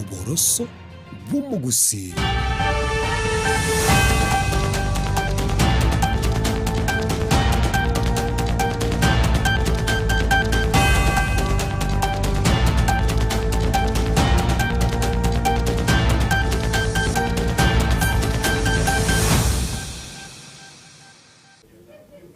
Oboroso bw'omogusii.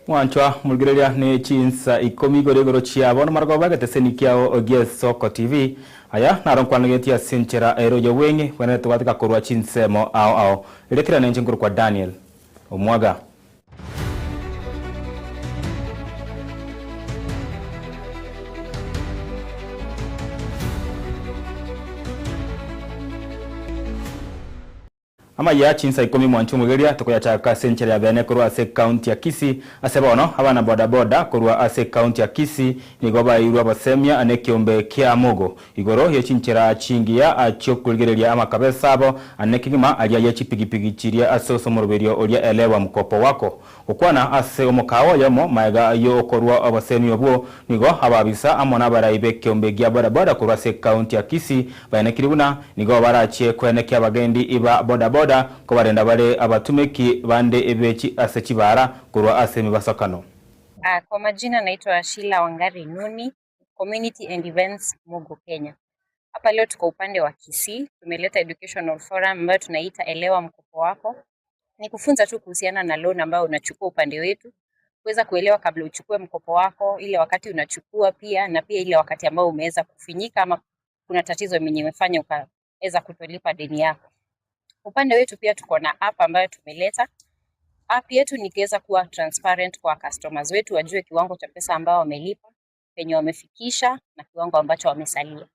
Mwanchwa morigereria ne chinsa ikomi igoro igoro chia bono marogoba egeteseni kiao gi'Esoko TV. Aya naro nkwanagetie ase enchera ere oyobweng'e bwenerete gwatika korwa chinsemo ao ao. Erio kera nenche nkorokwa Daniel Omwaga. Amayia chinsa ikomi mwanche omogeria tokoyachaka ase enchera ya bene korwa ase ekaunti ya Kisii. Ase bono, abana boda boda korwa ase ekaunti ya Kisii nigo baeirwe obosemia nekiombe kia Amogo igoro ye chinchera chingiya chiokorigereria amakabesa abo ane kegima aria ye chipigipigi chiria ase osomoroberio oria Elewa Mkopo Wako. Gokwana ase omokaawa oyomo magega y'okorua obosemia obwo, nigo abaabisa amo nabarai b'ekeombe gia bodaboda korwa ase ekaunti ya Kisii baenekirie buna nigo barachie koenekia abagendi ba bodaboda kobarenda bare abatumeki bande be ase chibaara korwa ase emebasokano. Kwa majina naitwa Sheila Wangari Nuni, Community and Events Mogo Kenya. Hapa leo tuko upande wa Kisii, tumeleta educational forum ambayo tunaita Elewa Mkopo Wako. Ni kufunza tu kuhusiana na loan ambayo unachukua upande wetu, kuweza kuelewa kabla uchukue mkopo wako, ile wakati unachukua pia na pia ile wakati ambao umeweza kufinyika ama kuna tatizo yenye imefanya ukaweza kutolipa deni yako. Upande wetu pia tuko na app ambayo tumeleta. App yetu ni kuweza kuwa transparent kwa customers wetu, wajue kiwango cha pesa ambao wamelipa, penye wamefikisha na kiwango ambacho wamesalia.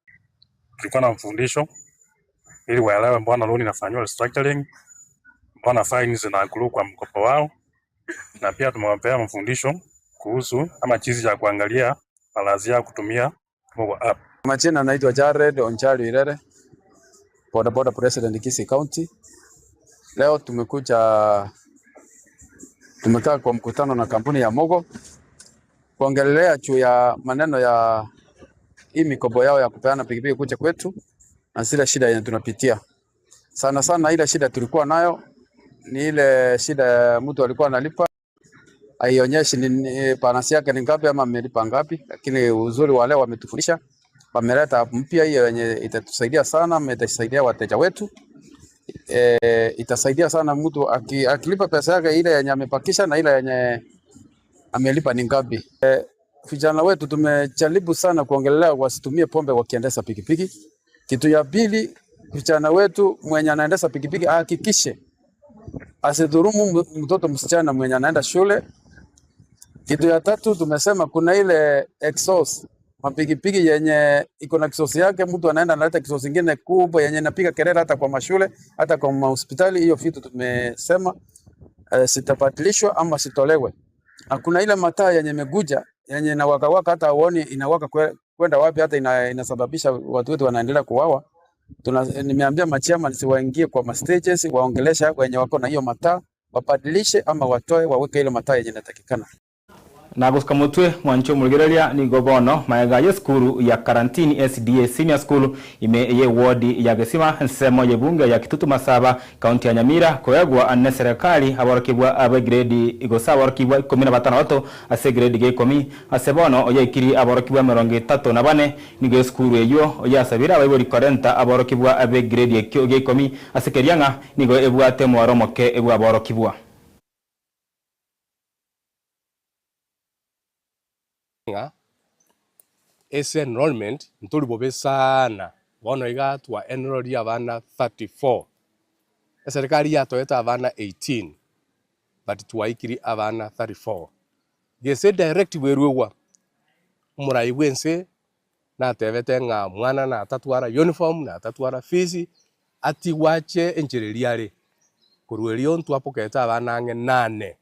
Tulikuwa na mfundisho ili waelewe mbona loan inafanyiwa restructuring, mbona fines zinaccrue kwa mkopo wao, na pia tumewapea mafundisho kuhusu ama jinsi ya kuangalia balance yao kutumia Mogo app. Majina naitwa Jared Onchari Irere, boda boda president Kisii County. Leo tumekuja tumekaa kwa mkutano na kampuni ya Mogo kuongelea juu ya maneno ya hii mikopo yao ya kupeana pikipiki kuja kwetu na zile shida yenye tunapitia. Sana sana ile shida tulikuwa nayo ni ile shida ya mtu alikuwa analipa haionyeshi ni, ni balance yake ni ngapi ama amelipa ngapi, lakini uzuri wa leo wametufundisha, wameleta app mpya hiyo yenye itatusaidia sana, itasaidia wateja wetu e, itasaidia sana mtu aki, akilipa pesa yake ile yenye amepakisha na ile yenye amelipa ni ngapi. E, vijana wetu tumejaribu sana kuongelea wasitumie pombe wakiendesha pikipiki. Kitu ya pili, vijana wetu mwenye anaendesha pikipiki ahakikishe asidhurumu mtoto msichana mwenye anaenda shule. Kitu ya tatu tumesema kuna ile exhaust mapikipiki yenye iko na exhaust yake, mtu anaenda analeta exhaust ingine kubwa yenye inapiga kelele hata kwa mashule hata kwa mahospitali. Hiyo vitu tumesema sitabadilishwa ama sitolewe. Na kuna ile mataa yenye imeguja yenye inawaka waka hata uoni inawaka kwenda wapi, hata ina, inasababisha watu wetu wanaendelea kuwawa. Tuna, nimeambia machairman waingie kwa ma stages waongelesha wenye wako na hiyo mataa wabadilishe ama watoe waweke ile mataa yenye inatakikana. Na gusika motwe mwancho omorigereria nigo bono maega ya esukuru ya Karantini SDA Senior School ime ye ward ya Gesima ensemo ye bunge ya Kitutu Masaba kaunti ya Nyamira koegwa ne serikali aborokigwa abe grade gose aborokigwa 16 ase grade ya 10 ase bono oyaikiri aborokigwa 34 nigo esukuru eywo oyasabire abaibori korenta aborokigwa abe grade ekio gia 10 ase keriang'a nigo ebwate omwaro omoke ebwa aborokigwa. Ng'a ase enrollment ntori bobe sana, bono iga twa enrollie abana 34, eserikari yatoete abana 18 but twaikirie abana 34. Gese edirective erwegwa, omorai bwa ense natebete ng'a mwana natatwara uniform, natatwara fees, atigwe ache enchera eria are. Korwa erio ntwapokete abana ang'e nane.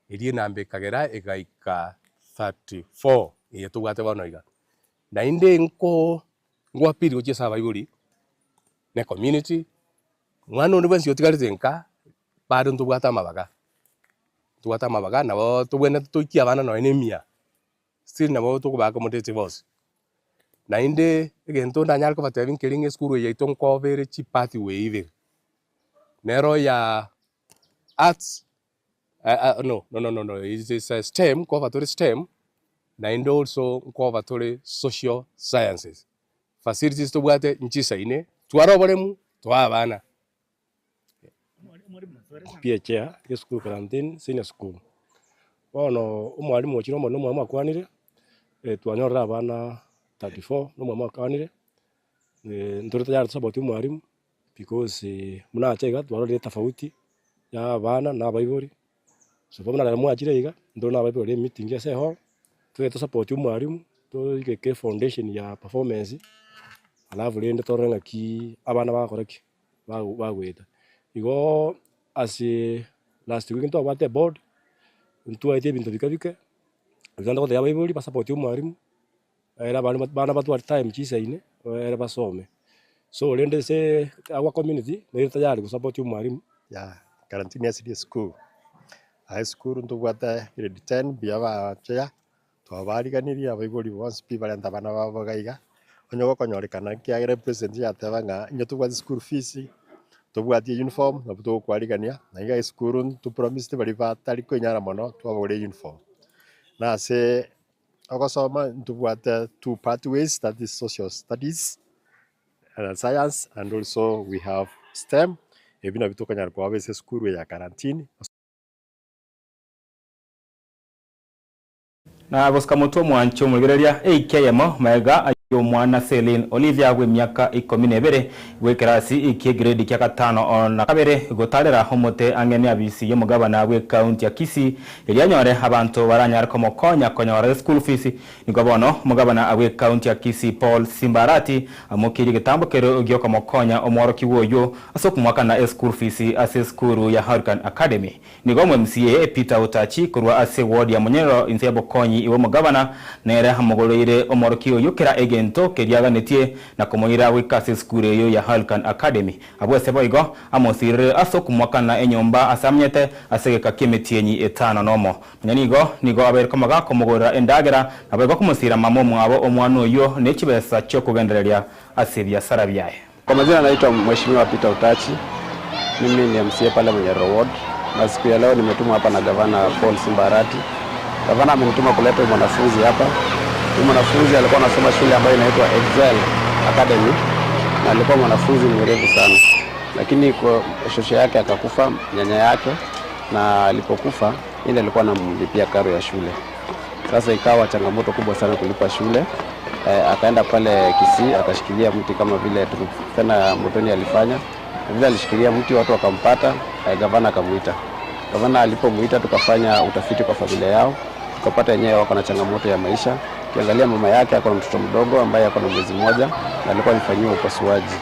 Erio enamba ekagera egaika 34 eye tobwate bono iga. Naende nko nkoappeal gochia ase abaibori na ecommunity, mwana onde bwensi otigarete nka, bado ntobwate amabaga, ntobwate amabaga nabo tobwenerete toikie abana nonye na emia, still nabo tokoba accommodate bonsi. Naende egento ndanyare kobatebia nkeri ng'a esukuru eye yaito nkoba ere chipathway ibere, nero ya arts no no no no is is a stem nkoba tore stem naende also nkoba tore social sciences. Facilities tobwate nchisaine, twara oboremu, toa abana. Pia chair esukuru Quarantine Senior School. Bono omwalimu ochire omonene omwalimu akwanire, twanyorire abana 34 na omwalimu akwanire, ntore tayari to support omwalimu because buna acha iga twarorire etofauti ya abana na abaibori, so buna rero mwachire iga, ntore na abaibori emeeting ase ehall, tobe to support omwalimu, toigeke efoundation ya performance, alafu rende torore ng'aki abana bagokora ki. Bagoeta. Igo ase last week ntwabwate eboard, ntwaetie ebinto bike bike, ekero togotebia abaibori basapotie omwalimu, ere abana abana batware time chisaine, ere basome. So rende ase our community, nere tayari gosapotia omwalimu. Ya Karantini SDA School, aye esukuru ntobwate grade ten mbuya baachia. Twabariganirie abaibori bonsi pi barente abana babo iga iga, onye gokonyorekana ekiagera epresident yateba ng'a onye tobwati school fees, tobwati uniform nabo togokwarigania, na iga esukuru ntopromiseti baria batari koinyara mono twabagorera uniform. Na ase ogosoma ntobwate two pathways that is social studies and science and also we have STEM, ebi nabio tokonyara koba ase esukuru eye ya Karantini. Na gosika motwe omwanche omorigereria eiki eyemo magega ay'omwana Celine Olivia bw'emiaka ikomi na ebere bw'ekerasi ki'egredi kia gatano na kabere gotarera omote ang'e neabisi y'omogabana bw'ekaunti ya Kisii erio anyore abanto baranyare komokonya konyora eschool fees. Nigo bono omogabana bw'ekaunti ya Kisii Paul Simba Arati amokirie egetambo kero giokomokonya omworokigwa oyio ase okomoakana eschool fees ase esukuru ya Hurricane Academy. Nigo omo-MCA Peter Otachi korwa ase ward ya Munyoro inse y'obokonyi bw'omogabana nere amogoreire omorokia oyio kera egento keria aganetie na komoira goika ase esukuru eyio ya Hurricane Academy. Abwo ase boigo amosirire ase okomoakana enyomba ase amenyete ase egeka ki'emetienyi etano nomo. Nonya nigo nigo abeire komoga komogorera endagera naboigo komosira mama omwabo omwana oyio ne chibesa chiokogendereria ase ebiasara biaye. Kwa majina naitwa Mheshimiwa Peter Utachi, mimi ni MCA pale Munyerero Ward, na siku ya leo nimetumwa hapa na Gavana Paul Simba Arati. Gavana amenituma kuleta huyu mwanafunzi hapa. Huyu mwanafunzi alikuwa anasoma shule ambayo inaitwa Excel Academy na alikuwa mwanafunzi mwerevu sana, lakini kwa shosho yake akakufa, nyanya yake, na alipokufa yeye alikuwa anamlipia karo ya shule. Sasa ikawa changamoto kubwa sana kulipa shule. Akaenda pale Kisii akashikilia mti kama vile tena Mutoni alifanya. Vile alishikilia mti watu wakampata, gavana akamuita. Gavana alipomuita tukafanya utafiti kwa familia yao, tukapata yenyewe wako na changamoto ya maisha. Ukiangalia mama yake ako na mtoto mdogo ambaye ako na mwezi mmoja na alikuwa amefanyiwa upasuaji.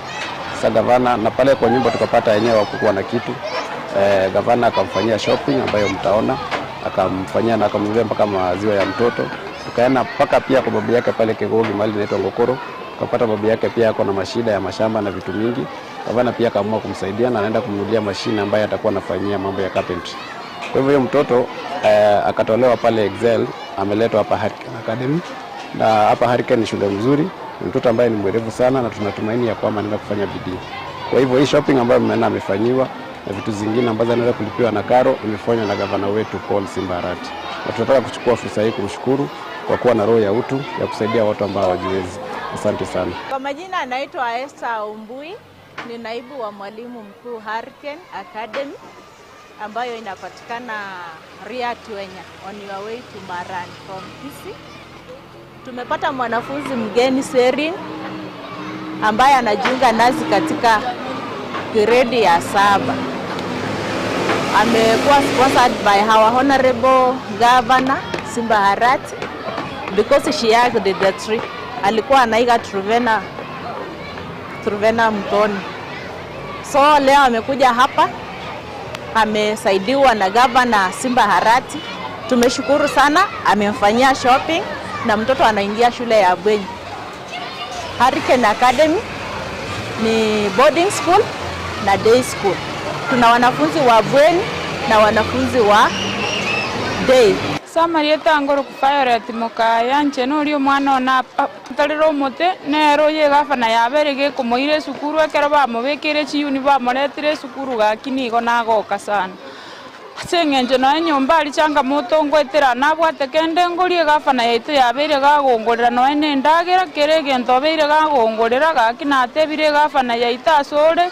Sasa gavana na pale kwa nyumba tukapata yenyewe hawakuwa na kitu. Gavana akamfanyia shopping ambayo mtaona, akamfanyia na akamnunulia mpaka maziwa ya mtoto. Tukaenda mpaka pia kwa babu yake pale Kegogi mahali inaitwa Ngokoro, tukapata babu yake pia ako na mashida ya mashamba na vitu mingi. Gavana pia akaamua kumsaidia na anaenda kumnunulia mashine ambayo atakuwa anafanyia mambo ya carpentry. Kwa hivyo huyo mtoto akatolewa pale Excel, ameletwa hapa Hurricane Academy, na hapa Hurricane ni shule mzuri, ni mtoto ambaye ni mwerevu sana na tunatumaini ya kwamba anaenda kufanya bidii. Kwa hivyo hii shopping ambayo mmeona amefanyiwa na vitu zingine ambazo anaweza kulipiwa na karo imefanywa na gavana wetu Paul Simba Arati. Na tunataka kuchukua fursa hii kumshukuru kwa kuwa na roho ya utu ya kusaidia watu ambao hawajiwezi. Asante sana. Kwa majina anaitwa Esther Ombui, ni naibu wa mwalimu mkuu Hurricane Academy ambayo inapatikana Riatuenya on your way to Maran from Kisii. Tumepata mwanafunzi mgeni Serin ambaye anajiunga nasi katika gredi ya 7. Amekuwa sponsored by our honorable governor Simba Arati because she hugged the tree. Alikuwa anaiga Truvena Mutoni. So leo amekuja hapa, amesaidiwa na governor Simba Arati. Tumeshukuru sana, amemfanyia shopping na mtoto anaingia shule ya bweni. Hurricane Academy ni boarding school na day school. Tuna wanafunzi wa bweni na wanafunzi wa day. Samaria tangoro kufayora timoka yanche nori omwana ona nagotarera omote, nere oyo egafana yabeire gekomoira esukuru ekero bamobekeire chiyuni bamoretire esukuru gaki nigo nagoka sana. Ase engencho nonya enyomba aria changamoto ngoetera nabwate kende ngorie egafana yaito yabeire gagongorera nonya nendagera, kera egento obeire gagongorera gaki natebire egafana yaito asore,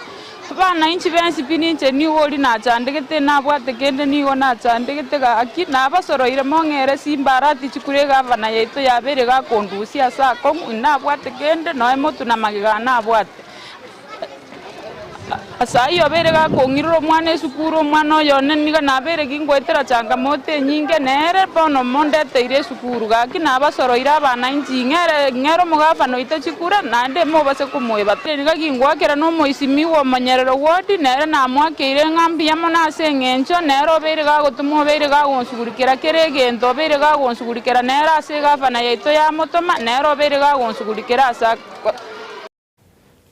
Abana inche bensi pi ninche nigo oria nachandegete, nabwate kende nigo nachandegete gaki, nabasoroire mong'ere chimbarati chikure egavana yaito yabeire gakondusia ase akong'u, inabwate kende, noe motwe na magega nabwate. Ase ayio obeire gakong'irora omwana esukuru, omwana oyo one nigo nabeire gingoetera changamoto enyinge, nere bono mondeteire esukuru, gaki nabasoroire abana inche ing'ere ing'ere omogavana oito chikura, naende mobase komoeba. Nigo gingoakera nomoisimigwa omonyerero Ward, nere namoakeire ng'a mbuya mono ase engencho nere obeire gagotoma obeire gagonsugurikera kera egento obeire gagonsugurikera nere ase egavana yaito yamotoma, nere obeire gagonsugurikera ase.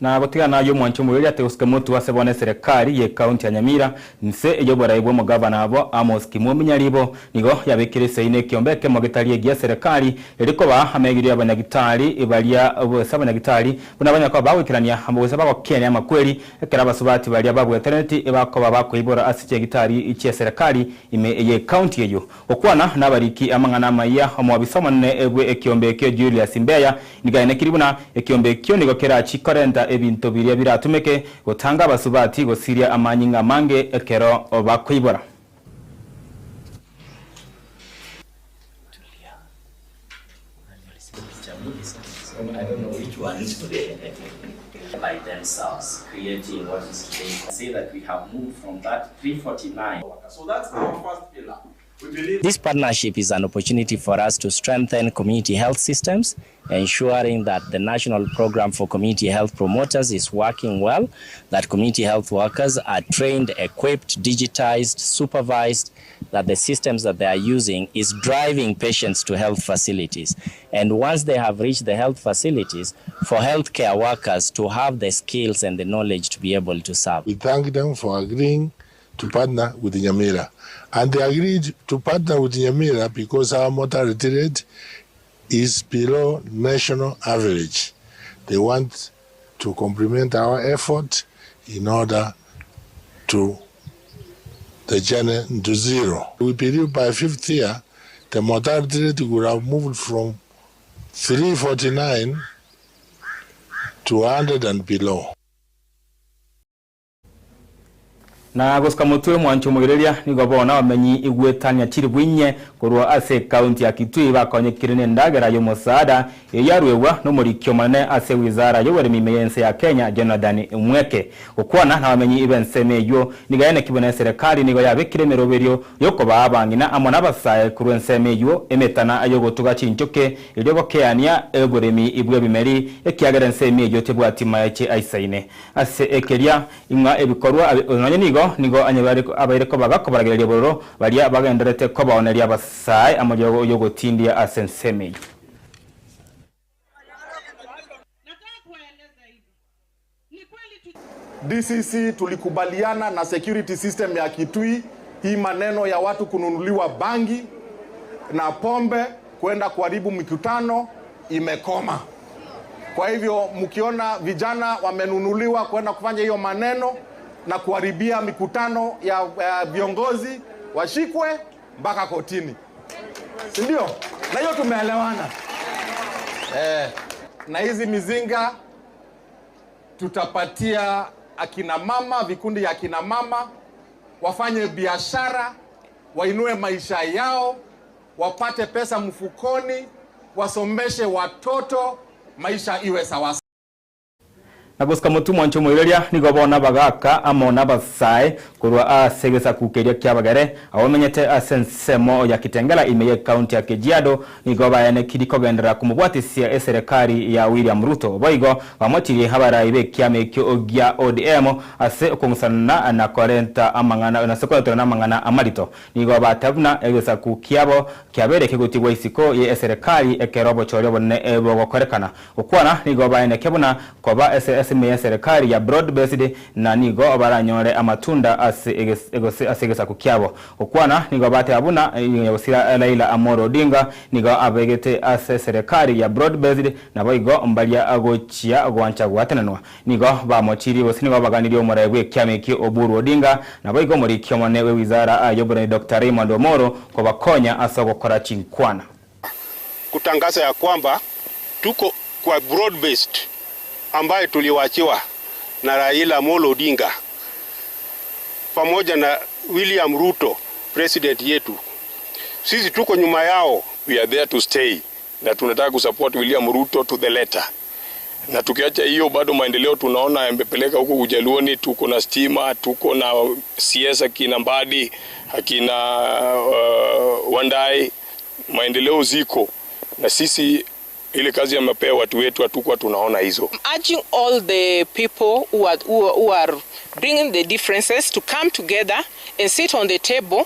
Na gotigana nayio omwanchi omorweri ate gosika motwe ase bono eserekari ye county ya Nyamira nse ey'oborai bw'omogavana abo Amos Kimwombi Nyaribo nigo yabekire esegi nekiombe ekemo getari egiya eserekari erio kobaa amegerio y'abanyagitari baria gose abanyagitari buna banyare koba bagoikerania gose bagokenia amakweri ekero abasubati baria babweteraneti bakoba bakoibora ase chiagitari chi'eserekari ime ye county eyio. Gokwana nabariki amang'ana amayia, omobisa omonene bwe ekiombe ekio Julius Mbeya nigo aenekiri buna ekiombe ekio nigo kerachi korenta ebinto biria biratumeke gotanga abasubati gosiria amanyinga amange ekero bakoibora. By themselves, creating what is today say that we have moved from that 349. So that's our first pillar. We believe This partnership is an opportunity for us to strengthen community health systems, ensuring that the national program for community health promoters is working well, that community health workers are trained, equipped, digitized, supervised, that the systems that they are using is driving patients to health facilities. And once they have reached the health facilities, for healthcare workers to have the skills and the knowledge to be able to serve. We thank them for agreeing to partner with Nyamira. And they agreed to partner with Nyamira because our mortality rate is below national average. They want to complement our effort in order to the journey to zero. We believe by fifth year, the mortality rate would have moved from 349 to 100 and below. Na gosika motwe mwanche omogereria nigo bono abamenyi igwetania chilifu inye korwa ase ekaunti ya Kitui bakonyekire nendagera y'omosaada eyio yaruegwa nomoriki omonene ase wizara y'oboremi ime y'ense ya Kenya Jonathan Mweke. Gokwana nabamenyi b'ensemo eyio nigo yaenekigwe na eserekari nigo yabekire emeroberio yokobaa abang'ina amo nabasae korwa ensemo eyio emetana yogotuga chinchoke erio gokeania oboremi bw'ebimeri ekiagera ensemo eyio tebwati maeche aisaine. Ase ekeria, ing'a ebikorwa nonye nigo nigo abaire koba gakobaragereria bororo baria bagendererete kobaoneria abasae amariogo y'ogotindia ase ensemo eyio. DCC tulikubaliana na security system ya Kitui, hii maneno ya watu kununuliwa bangi na pombe kwenda kuharibu mikutano imekoma. Kwa hivyo mkiona vijana wamenunuliwa kwenda kufanya hiyo maneno na kuharibia mikutano ya viongozi, washikwe mpaka kotini, si ndio? Na hiyo tumeelewana. Na hizi mizinga tutapatia akina mama, vikundi ya akina mama wafanye biashara, wainue maisha yao, wapate pesa mfukoni, wasomeshe watoto, maisha iwe sawa. Na gosika motwe mwanche omoireria nigo bono abagaka amo nabasae korwa ase egesaku keria kiabagere abamenyete ase ensemo ya Kitengela ime ye county ya Kajiado nigo baenekiri kogenderera komobwatisia eserekari ya William Ruto. Boigo bamochirie abarai b'ekiama ekio gia ODM ase okong'usanana na korenta amang'ana ase koreterwa namang'ana amarito. Nigo bateba buna egesaku kiabo kiabeire kegotigwa isiko ye eserekari ekero obochori obonene bogokorekana. Gokwana nigo baeneke buna koba ase. ase ime y'eserekari ya Broad Based na nigo baranyore amatunda ase gose ase egesaku kiabo. Gokwana nigo bateba buna nyagosira Raila Amolo Odinga nigo abegete ase eserekari ya Broad Based naboigo mbaria gochia gwancha gwatenenwa. Nigo bamochirie gose nigo baganirie omorai bw'ekiama ekio Oburu Odinga naboigo omoriki omonene bw'ewizara y'oboremi Doctor Raymond Omolo kobakonya ase ogokora chinkwana. Kutangaza ya kwamba tuko kwa broad based ambaye tuliwachiwa na Raila Amolo Odinga pamoja na William Ruto president yetu. Sisi tuko nyuma yao. We are there to stay na tunataka kusupport William Ruto to the letter. Na tukiacha hiyo bado maendeleo tunaona yamepeleka huko Ujaluoni, tuko na stima, tuko na CS akina Mbadi, akina Wandai, maendeleo ziko na sisi ile kazi amepewa watu wetu hatukuwa tunaona hizo. I'm urging all the people who are bringing the differences to come together and sit on the table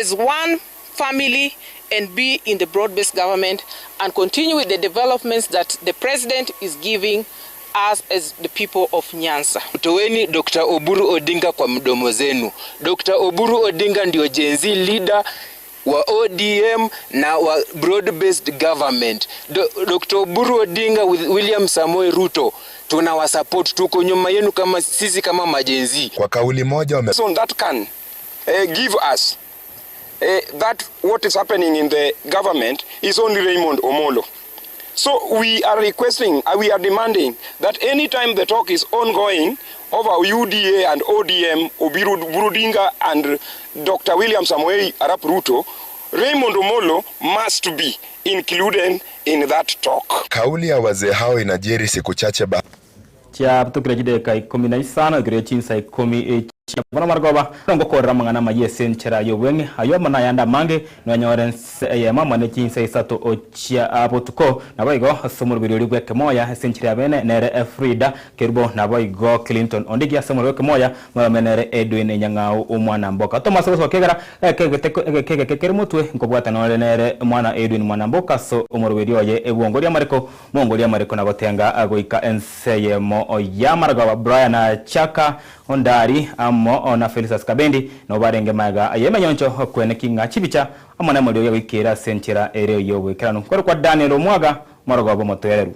as one family and be in the broad-based government and continue with the developments that the president is giving us as the people of Nyanza. Toweni Dr. Oburu Odinga kwa mdomo zenu. Dr. Oburu Odinga ndio Gen Z leader wa ODM na wa broad-based government. Dr. Oburu Odinga with William Samoei Ruto tunawasupport, tuko nyuma yenu kama sisi kama majenzi. Kwa kauli moja wame So that can give us that what is happening in the government is only Raymond Omolo. So we are requesting, we are demanding that any time the talk is ongoing over UDA and ODM, Oburu Odinga and Dr. William Samoei Arap Ruto, Raymond Omolo must be included in that talk. Kauli ya wazee hao inajiri siku chache ba Chia tukire chideka ikumi na isano ikire chinsa ikumi e bono margoba nongo korera mang'ana maye senchera yobweng'e ayo mana yanda mange nonyore nse eyemo mane chinsa isato ochia abotuko naboigo ase omoroberi oria bweke moya senchera ya bene nere Frida Kerubo naboigo Clinton Ondigi ase omoroberi bweke moya morome nere Edwin Nyang'au omwana mboka Thomas Gosokegera ekegete kere motwe nkobwata nore nere mwana Edwin mwana mboka ase omoroberi oye ebwongoria mareko mongoria mareko nagotenga agoika ense yemo ya margoba Brian Chaka Ondari amo ona Felicitas Kabendi no barenge maga ayemenyoncho kwene kinga chibicha amo na molio goikera senchera ere yo bwekerano kwa Daniel Omwaga marogobo motoereru.